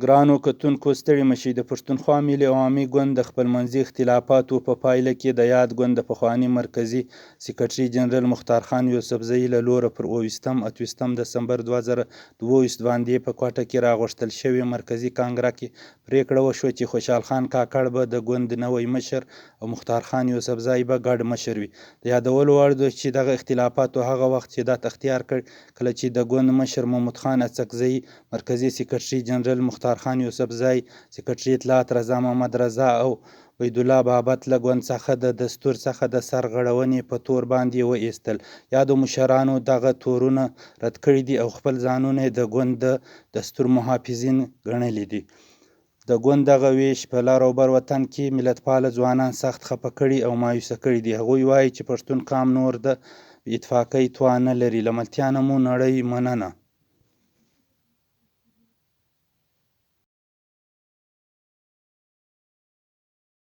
ګرانو کتونکو ستړي مه شئ! د پښتونخوا ملي عوامي ګوند د خپلمنځي اختلافاتو په پایله کې د یاد ګوند د پخواني مرکزي سکرټري جنرل مختار خان یوسفزي له لوره پر اوویشتم، اتویشتم دسمبر 2022 باندې په کوټه کې راغوښتل شوې مرکزي کانګره کې پرېکړه وشوه چې خوشحال خان کاکړ به د ګوند نوی مشر او مختار خان یوسفزی به ګډ مشر وي. د یادولو وړ ده چې دغه اختلافاتو هغه وخت شدت اختیار کړ کله چې د ګوند مشر محمود خان اڅکزی، مرکزي سکرټري جنرل مختار خان یوسفزی، سکرټري اطلاعات رضا محمد رضا او عبیدالله بابت له ګوند څخه د دستور څخه د سر غړونې په تور باندې و ایستل. یادو مشرانو دغه تورونه رد کړي دي او خپل ځانونه یې د ګوند د دستور محافظین ګڼلي دي. د ګوند دغه وېش په لر او بر وطن کې ملتپاله ځوانان سخت خپه کړي او مایوسه کړي دي. هغوی وايي چې پښتون قام نور د بې اتفاقۍ توان نه لري. له ملتیا نه مو نړۍ مننه.